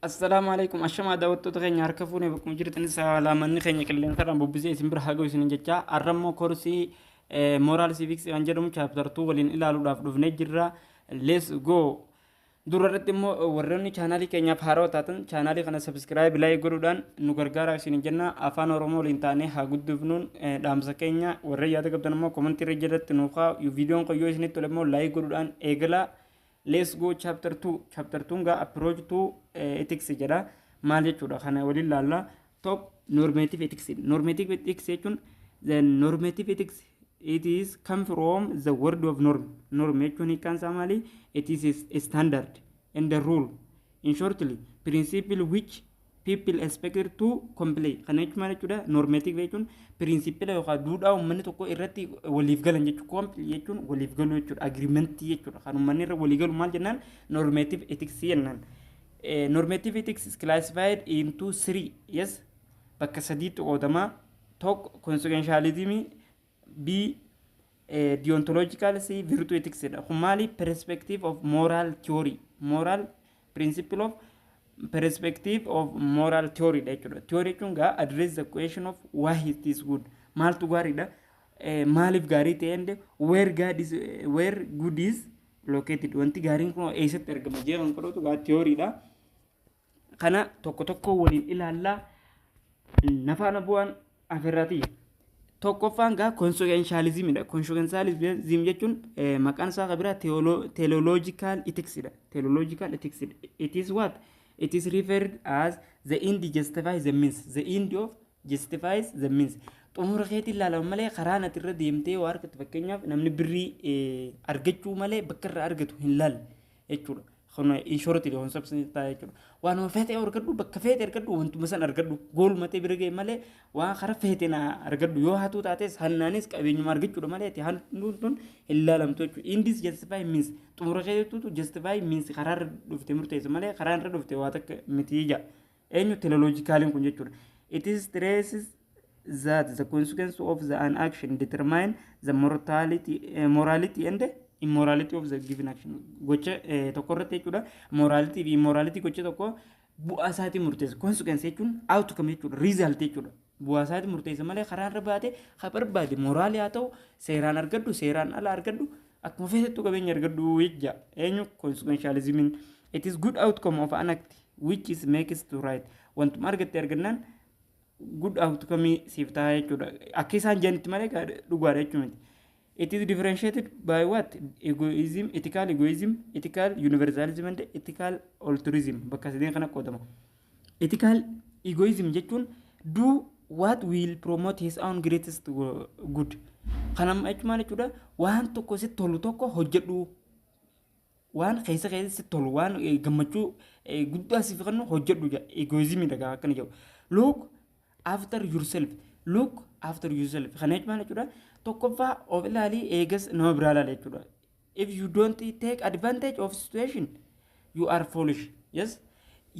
Assalaamu alaikum. Ashamaa daawwattoota keenya, harka fuunee bakkuma jirtanis salaamanni keenya qilleensarraan bubbisee isin bira haa ga'u isin jechaa, har'ammoo koorsii moral civics kan jedhamu chapter 2 waliin ilaaluudhaaf dhufnee jirra. Let's go. Dura irratti immoo warroonni chaanaalii keenyaaf haarawaa taatan chaanaalii kana subscribe, like godhuudhaan nu gargaaraa isin jenna. Afaan Oromoo waliin taanee haa guddifnuun dhaamsa keenya. Warreen yaada qabdan immoo komantii irra jalatti nuuf haa. Viidiyoon kun yoo isinitti tole immoo like godhuudhaan eegalaa. Let's go, chapter 2. Chapter 2 gaa approach to ethics jedha. Maal jechuudha? Kana waliin laalla. Tokko, normative ethics. Normative ethics jechuun, the normative ethics, it is come from the word of norm. Norm jechuun hiikkaan isaa maali? It is a standard and the rule, in shortly, principle which people expected to comply. Kana jechuun maal jechuudha? Normative jechuun principle yookaan duudhaa uummanni tokko irratti waliif galan jechuudha. Comply jechuun waliif galuu jechuudha, agreement jechuudha. Kan uummanni irra walii galu maal jennaan? Normative ethics jennaan. Normative ethics is classified into three. Yes, bakka sadiitti qoodama. Tokko, consequentialism; B, deontological; C, virtue ethics jedha. Kun maali? Perspective of moral theory, moral principle of perspective of moral theory dha jechuudha. Theory jechuun gaa address the question of why it is good, maaltu gaariidha, maaliif gaarii ta'e, and where God is, where good is located, wanti gaariin kun eessatti argama jee kan qoratu gaa theory dha. Kana tokko tokko waliin ilaallaa, nafaana bu'aan afirraati. Tokkoffaan gaa consequentialismidha. Consequentialism jechuun maqaan isaa kan biraa teleological ethicsdha. Teleological ethics. It is what? It is referred as the end justifies the means. The end of justifies the means. Xumura keetiin ilaalama malee karaa ati irra deemtee waa argattu, fakkeenyaaf namni birrii argachuu malee bakka irraa argatu hin laalle jechuudha. Kun inshooratii conception ta'a jechuudha. Waanuma feete argadhu, bakka feete argadhu, wantuma san argadhu, goolumatee bira ga'e malee waan karaa feete na argadhu, yoo hatuu taates hannaanis qabeenyuma argachuudha malee ati hantuun tun hin laalamtu jechuudha. Ends justify means, xumura keetutu justify means, karaa irra dhufte murteessa malee karaa irra dhufte waa takka miti ija. Eenyu? Teleologicaliin kun jechuudha. It is stresses that the consequence of the an action determine the mortality, morality and immorality of the given action. Gocha tokko irratti jechuudha. Morality fi immorality gocha tokko bu'aa isaatiin murteessa. Consequence jechuun outcome jechuudha. Result jechuudha. Bu'aa isaatiin murteessa malee karaa irra baate haa barbaade, moraalii haa ta'u, seeraan argadhu, seeraan ala argadhu, akkuma feetettu qabeenya argadhu jecha. Eenyu? Consequentialism. It is good outcome of an act which is makes to right. Wantuma argatte argannaan good outcome siif ta'a jechuudha. Akka isaan jedhanitti malee dhugaadha jechuu miti. It is differentiated by what? Egoism, ethical egoism, ethical universalism and ethical altruism. Bakka sadeen kana qoodama. Ethical egoism jechuun do what will promote his own greatest good. Kana jechuun maal jechuudha? Waan tokko sitti tolu tokko hojjedhu. Waan keessa keessa sitti tolu, waan gammachuu guddaa siif kennu hojjedhu jedha. Egoism dha akkana jedhu. Look after yourself. Look after yourself. Kana jechuun maal jechuudha? Tokkoffaa of ilaalii, eegas nama biraa ilaala jechuudha. If you don't take advantage of situation, you are foolish. Yes.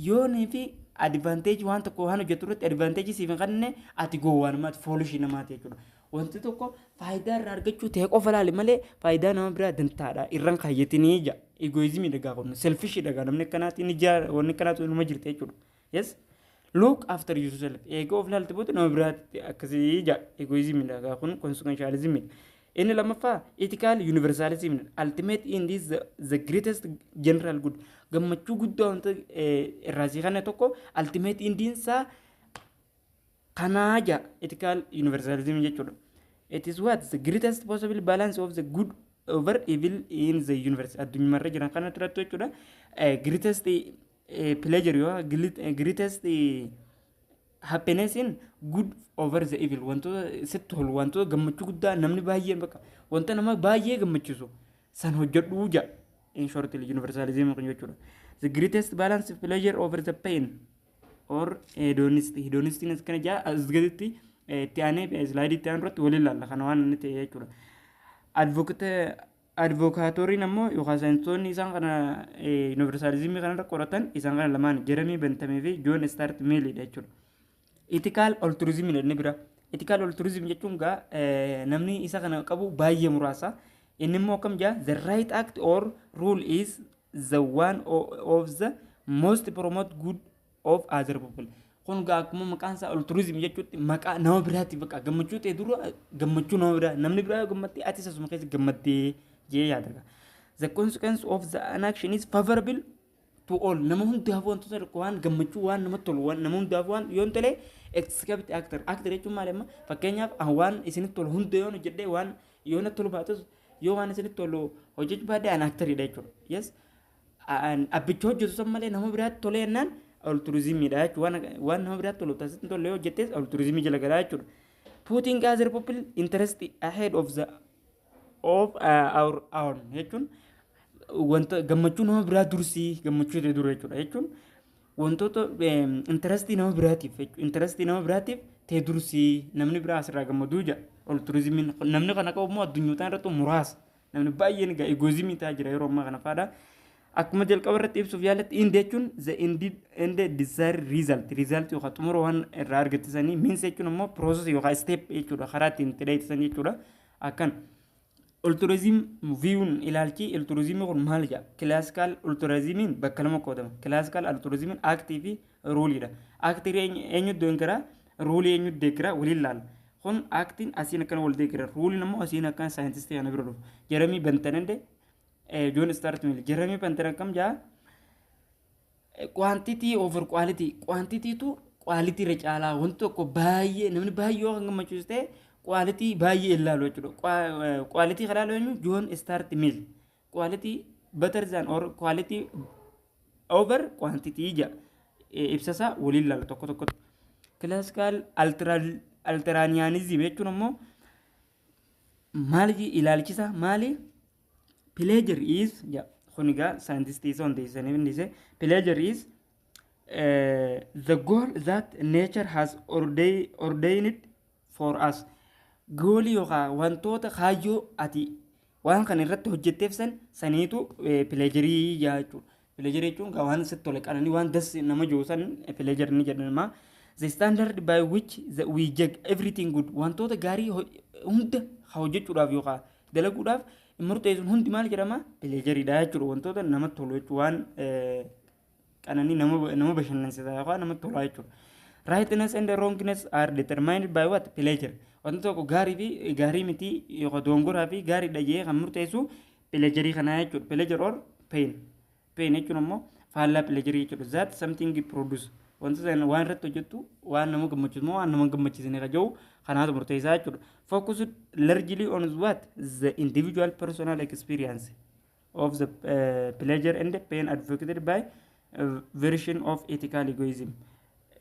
Yoonii fi advantage waan tokko waan hojjetu irratti advantage siif hin kennine, ati gowwaa namaati, foolish namaati jechuudha. Wanti tokko faayidaa irraa argachuu ta'e qofa ilaali malee faayidaa nama biraa dantaadha irraan kaayyatinii ija. Egoism dhagaa kun selfish dhagaa, namni akkanaatti ni jaa, wanni akkanaatu numa jirti jechuudha. Yes. Look after yourself. Eega of ilaalte booda nama biraatti akkasii ija. Egoism dhagaa kun consequentialism. Inni lammaffaa ethical universalism. Ultimate end is the greatest general good. Gammachuu guddaa wanta irraa sii kana tokko ultimate end isaa kanaa jaa ethical universalism jechuudha. It is what? The greatest possible balance of the good over evil in the universe. Addunyaarra jiran kana irratti jechuudha. Greatest pleasure yoo greatest happiness in good over the evil, wantoota sitti tolu, wantoota gammachuu guddaa namni baay'een bakka wanta nama baay'ee gammachiisu san hojjedhuu ja, in short, universalism kun jechuudha. The greatest balance of pleasure over the pain or hedonist. Hedonistiin as kana jaa, as gaditti itti aanee slide itti aanu irratti waliin ilaalla kana waan inni ta'e jechuudha. Advocatoriin ammoo yookaan saayintistoonni isaan kana universalismii kanarra qoratan isaan kana lamaan, Jeremy Bentham fi John Stuart Millidha jechuudha. Ethical altruism inni bira. Ethical altruism jechuun gaa namni isa kana qabu baay'ee muraasa. Inni immoo akkam jaa? The right act or rule is the one of the Most promote good of other people. Kun gaa akkuma maqaan isaa altruism jechuutti, maqaa nama biraatti bakka gammachuu ta'e dura gammachuu nama biraa, namni biraa yoo gammaddee atis asuma keessa gammaddee jee yaada. The consequence of the an action is favorable to all. Nama hundaaf wantoota tokko waan gammachuu, waan namatti tolu, waan nama hundaaf waan yoo hin tole, except actor. Actor jechuun maali? Amma fakkeenyaaf waan isinitti tolu hunda yoon hojjedhee, waan yoo natti tolu baatus, yoo waan isinitti tolu hojjechuu baadhee, an actoridha jechuudha. Yes. Abbicha hojjetu san malee nama biraatti tolee jennaan altruismiidha jechuudha. Waan nama biraatti tolu taasisu tolle yoo hojjettes altruismii jala galaa jechuudha. Putting other people interest ahead of our own jechuun wanta gammachuu nama biraa dursii gammachuu ta'e dura jechuudha. Jechuun wantoota interestii nama biraatiif, interestii nama biraatiif ta'e dursii, namni biraa asirraa gammaduu jedha altruismiin. Namni kana qabu immoo addunyaa irratti muraasa. Namni baay'een egaa egoismii ta'aa jira yeroo ammaa kana faadha. Akkuma jalqaba irratti ibsuuf yaalatti, end jechuun the end desired result, result yookaan xumura waan irraa argattisanii. Means jechuun immoo process yookaan step jechuudha, karaa ittiin itti jechuudha. Akkan altruism viewun, ilaalchi altruismii kun maal jedha? Classical altruismiin bakka lama qoodama. Classical altruismiin actii fi ruleiidha. Actii eenyu deeggara, ruleii eenyu deeggara, waliin laala. Kun actiin asiin akkana wal deeggara, ruleiin immoo asiin akkana. Scientistii kana bira dhufu, Jeremy Bentham and John Stuart Mill. Jeremy Bentham akkam jaa? Quantity over quality. Quantitytu quality irra caalaa. Wanti tokko baay'ee, namni baay'ee yoo kan gammachiisu ta'e, quality baay'ee ilaalu jechuudha. Quality kan ilaalu eenyu? John Stuart Mill. Quality better than or quality over quantity jedha. Ibsasaa waliin ilaala tokko tokkotti. Classical utilitarianism jechuun immoo maali? Ilaalchisa maali? Pleasure is, kun egaa scientistii isa hundeessanii hundise, pleasure is the goal that nature has ordained for us. Goalii yookaan wantoota kaayyoo ati waan kana irratti hojjetteef san saniitu pleasureii jechuudha. Pleasureii jechuun waan sitti tole, qananii, waan das nama jiru san pleasure ni jedhama. The standard by which we judge everything good. Wantoota gaarii hunda hojjechuudhaaf yookaan dalaguudhaaf murteessuun hundi maal jedhama? Pleasureiidha jechuudha. Wantoota namatti tolu jechuudha, waan qananii nama bashannansiisa yookaan namatti tola jechuudha. Rightness and wrongness are determined by what? Pleasure. Wanta tokko gaarii fi gaarii miti yookaan dogongoraa fi gaariidha jee kan murteessu pleasureii kanaa jechuudha. Pleasure or pain. Pain jechuun immoo faallaa pleasureii jechuudha. That something produce. Wanta sana waan irratti hojjettu waan nama gammachiisu moo waan nama gammachiisne kan jiru kanaatu murteessaa jechuudha. Focus largely on what? The individual personal experience of the pleasure and pain, advocated by version of ethical egoism.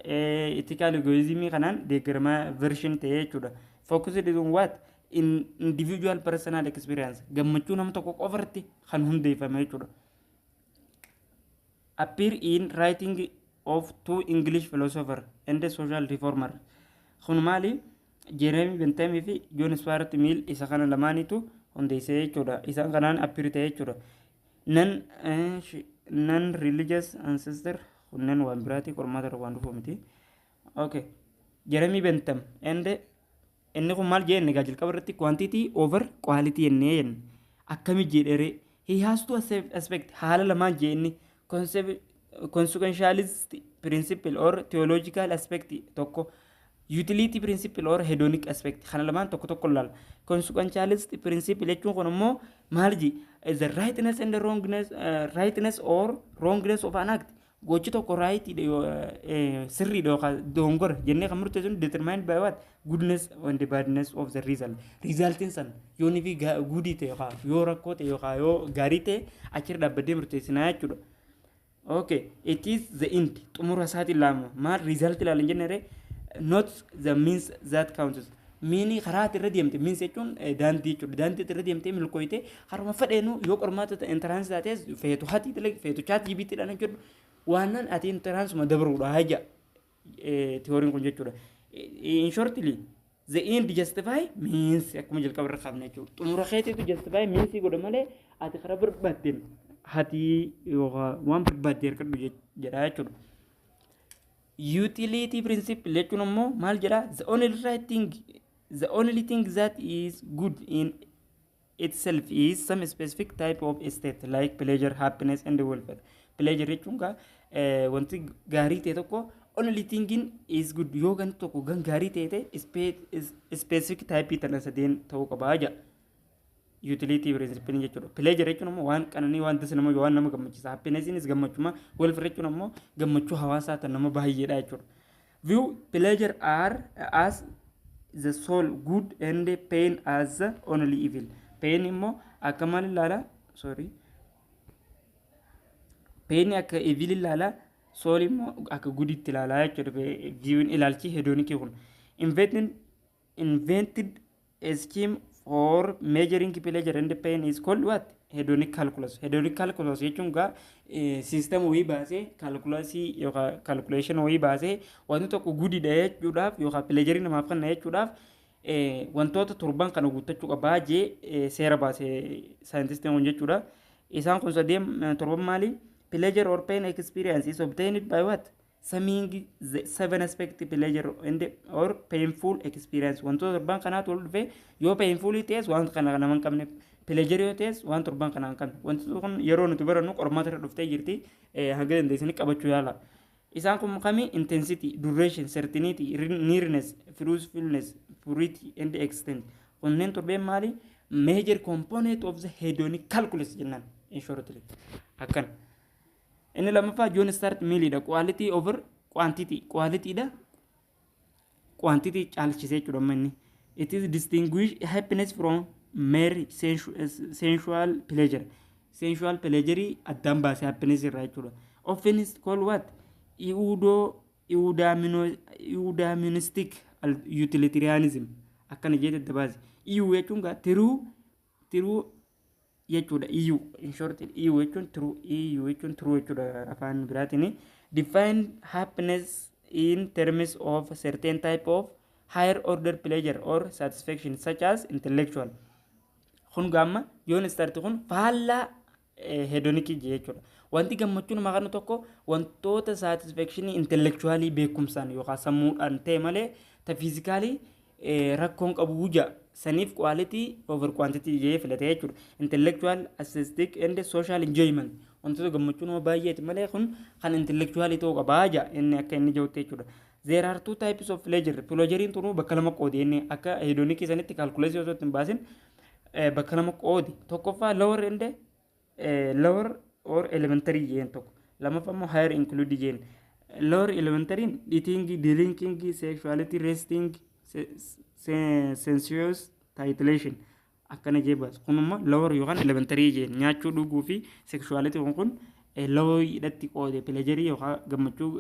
Ethical egoism kanaan deeggaramaa version ta'ee jechuudha. Focused on what? In individual personal experience. Gammachuu nama tokko qofarratti kan hundeeffame jechuudha. Appear in writing of two English philosopher and social reformer. Kun maali? Jeremy Bentham fi John Stuart Mill isa kana lamaanitu hundeessee jechuudha. Isaan kanaan appear ta'e jechuudha. Non religious ancestor kunneen waan biraati, qormaata irra waan dhufu miti. Okay. Jeremy Bentham and inni kun maal jenne egaa? Jalqaba irratti quantity over quality jennee jenne. Akkami jedhere? He has to aspect, haala lamaan jee inni: consequentialist principle or teleological aspect tokko, utility principle or hedonic aspect. Kana lamaan tokko tokko ilaala. Consequentialist principle jechuun kun immoo maal ji? The rightness and the wrongness, rightness or wrongness of an act, gochi tokko rightiidha, sirriidha yookaan dogongora jennee kan murteessu, determined by what? Goodness and the badness of the result. Resultiin san yoo ni fi goodii ta'e yookaan yoo rakkoo ta'e yookaan yoo gaarii ta'e, achirra dhaabbadee murteessinaa jechuudha. Okay, it is the end, xumura isaati ilaama. Maal result ilaalan jennere? Not the means that counts. Meanii karaa ati irra deemte, means jechuun daandii jechuudha. Daandii ati irra deemtee milkooyte haruma fedheenu yoo qormaata entrance taates, feetu hatii dalagi, feetu ChatGPT dhaan hojjedhu, waannan ati entranceuma dabruudha haja theoryn kun jechuudha. In shortly, the end justify means, akkuma jalqaba irra kaafne jechuudha. Xumura keetiitu justify means godha malee ati karaa barbaaddeen hatii yookaan waan barbaadde harkadhu jedha jechuudha. Utility principle jechuun immoo maal jedha? The only right thing, the only thing that is good in itself is some specific type of state like pleasure, happiness and welfare. Pleasure jechuun gaa Wanti gaarii ta'e tokko, only thing is good, yoo wanti tokko gan gaarii ta'e ta'e specific type tana sadeen ta'uu qabaa jedha. Utility principle jechuudha. Pleasure jechuun immoo waan qananii, waan dasa nama, waan nama gammachiisa. Happinessiinis gammachuma. Welfare jechuun immoo gammachuu hawaasaa tan nama baay'eedha jechuudha. View pleasure are as the sole good and pain as the only evil. Pain immoo akka maal ilaala? Sorry. Pain akka evil ilaala. Sole immoo akka gooditti ilaala jechuudha. Viewin ilaalchi hedonicii kun. Invented a scheme for measuring pleasure and pain is called what? Hedonic calculus. Hedonic calculus jechuun gaa system wayii baasee, calculusii yookaan calculation wayii baasee, wanti tokko goodidha jechuudhaaf yookaan pleasure namaaf kenna jechuudhaaf wantoota torban kana guuttachuu qabaa jee seera baasee scientistiin kun jechuudha. Isaan kun sadeen torban maali? Pleasure or pain experience is obtained by what? Summing the seven aspect pleasure and or painful experience. Wantoota torban kanaatu wal dhufee, yoo painful ta'es waan kana nama hin qabne, pleasure yoo ta'es waan torban kana hin qabne. Wantoota kun yeroo nuti barannu qormaata irra dhuftee jirti, hanga dandeessanii qabachuu yaala. Isaan kun kami? Intensity, duration, certainty, nearness, fruitfulness, purity and extent. Kunneen torbeen maali? Major component of the hedonic calculus jennaan in shortly. Akkana. Inni lammaffaa John Stuart Millidha. Quality over quantity. Qualityidha. Quantity caalchisee jechuudha amma inni. It is distinguish happiness from mere sensual pleasure. Sensual pleasure addaan baasee happiness irraa jechuudha. Often is called what? Eudaimonistic utilitarianism. Akkana jedhe adda baase. Eu jechuun gaa true jechuudha. Eu in short, eu jechuun true, eu jechuun true jechuudha afaan biraatiin. Define happiness in terms of certain type of higher order pleasure or satisfaction such as intellectual. Kun gaamma John Stuart kun faallaa hedonicii jechuudha. Wanti gammachuu nama kennu tokko wantoota satisfactionii intellectualii, beekumsaan yookaan sammuudhaan ta'e malee ta physicalii rakkoon qabu ja'a. Saniif quality over quantity jee filatee jechuudha. Intellectual, aesthetic and social enjoyment. Wantoota gammachuu nama baay'eeti malee kun kan intellectualii ta'uu qabaa ja'a inni akka inni jirutti jechuudha. There are two types of pleasure. Pleasurein tunuu bakka lama qoodi inni akka hedonicii sanitti calculation osoo hin baasin bakka lama qoodi. Tokkoffaa lower and lower or elementary jeen tokko. Lammaffaa immoo higher include jeen. Lower elementary eating, drinking, sexuality, resting, sensuous titillation akkana jee baasu. Kun immoo lower yookaan elementary jeen, nyaachuu, dhuguu fi sexuality kun lower hidhatti qoode, pleasure yookaan gammachuu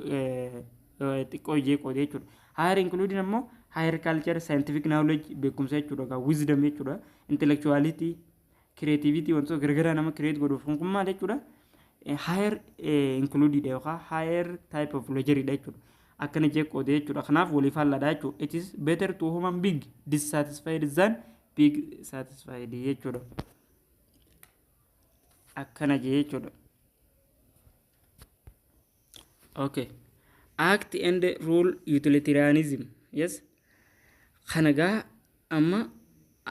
xiqqoo jee qoode jechuudha. Higher including ammoo higher culture, scientific knowledge, beekumsa jechuudha, wisdom jechuudha, intellectuality, creativity, wantoota garagaraa nama create godhuuf kun maal jechuudha? Higher included yookaan higher type of pleasure dha jechuudha. Akkana jee qoode jechuudha. Kanaaf walii faallaadha jechuudha. It is better to human being dissatisfied than being satisfied jechuudha. Akkana jee jechuudha. Okay. Act and rule utilitarianism. Yes. Kana gaa amma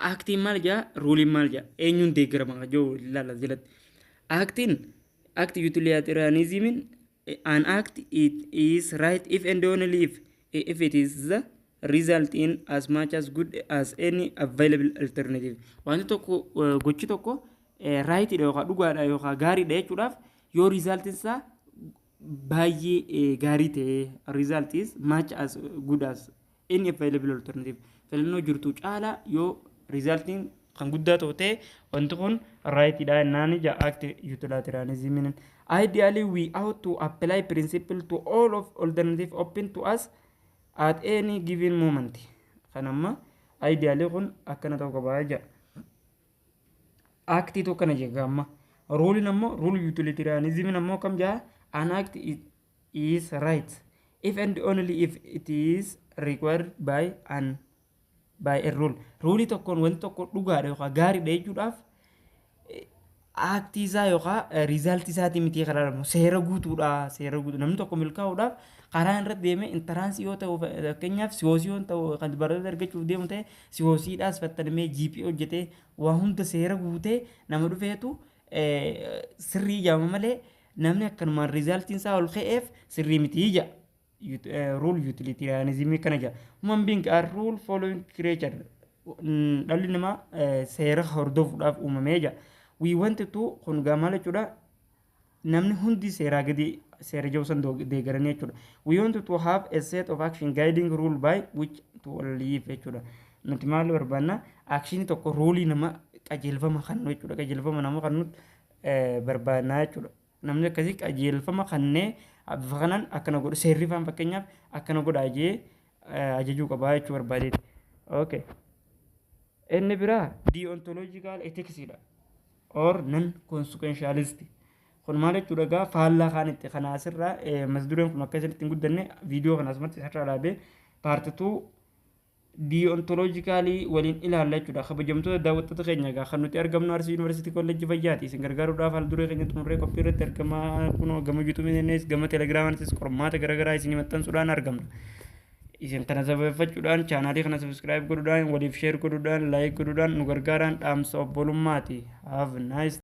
actiin maal jaa, ruleiin maal jaa, eenyuun deeggarama jiru ilaala jalatti. Actiin act utilitarianism, an act it is right if and only if it is the result in as much as good as any available alternative. Wanti tokko, gochi tokko rightidha yookaan dhugaadha yookaan gaariidha jechuudhaaf yoo resultiin isaa baay'ee gaarii ta'e, result is much as good as any available alternative, filannoo jirtu caalaa yoo resultiin kan guddaa ta'u ta'e, wanti kun rightidha jennaan ija act utilitarianism. Ideally, we ought to apply principle to all of alternative open to us at any given moment. Kan amma ideally kun akkana ta'uu qaba jedha. Actii tokko kana jedha. Amma ruleiin ammoo, rule utilitarianism ammoo kam jedha? An act is right if and only if it is required by a rule. Ruleii tokkoon wanti tokko dhugaadha yookaan gaariidha jechuudhaaf actii isaa yookaan resultii isaatii miti karaa lamu, seera guutuudha. Seera guutuu namni tokko milkaa'uudhaaf karaa irratti deemee, entranceii yoo ta'u, fakkeenyaaf COC yoo ta'u, kan barnoota argachuuf deemu ta'e, COCdhaas fattanamee GP hojjetee waa hunda seera guutee nama dhufeetu sirrii ijaama malee Namni akkanumaan resultiin isaa ol ka'eef sirrii miti jedha. Rule utilitarianism kana jedha. Human being are rule following creature. Dhalli namaa seera hordofuudhaaf uumamee jedha. We want to, kun gaa maal jechuudha? Namni hundi seeraa gadi seera jiru san deeggaranii jechuudha. We want to have a set of action guiding rule by which to live jechuudha. Nuti maal barbaanna? Actionii tokko, ruleii nama qajeelfama kennu jechuudha. Qajeelfama nama kennutti barbaannaa jechuudha. Namni akkasii qajeelfama kennee bifa kanaan akkana godhu, seerri faan fakkeenyaaf akkana godhaa jee ajajuu qabaa jechuu barbaadeeti. Okay. Inni biraa deontological ethics dha. Or non consequentialist. Kun maal jechuudha gaa? Faallaa kaan itti kana asirraa mata dureen kun akka isinitti hin guddanne viidiyoo kana asumatti isarraa dhaabee part 2 deontologicalii waliin ilaalla jechuudha. Kabajamtoota daawwattoota keenya, egaa kan nuti argamnu Arsii Yuunivarsiitii Kolleejjii Fayyaati. Isin gargaaruudhaaf haal duree keenya xumurree qophii irratti argamaa, kunoo gama YouTubeiinis gama Telegramaanis qormaata garaagaraa isinii maxxansuudhaan argamna. Isin kana sababeeffachuudhaan channelii kana subscribe godhuudhaan, waliif share godhuudhaan, like godhuudhaan nu gargaaraan dhaamsa obbolummaati. Have nice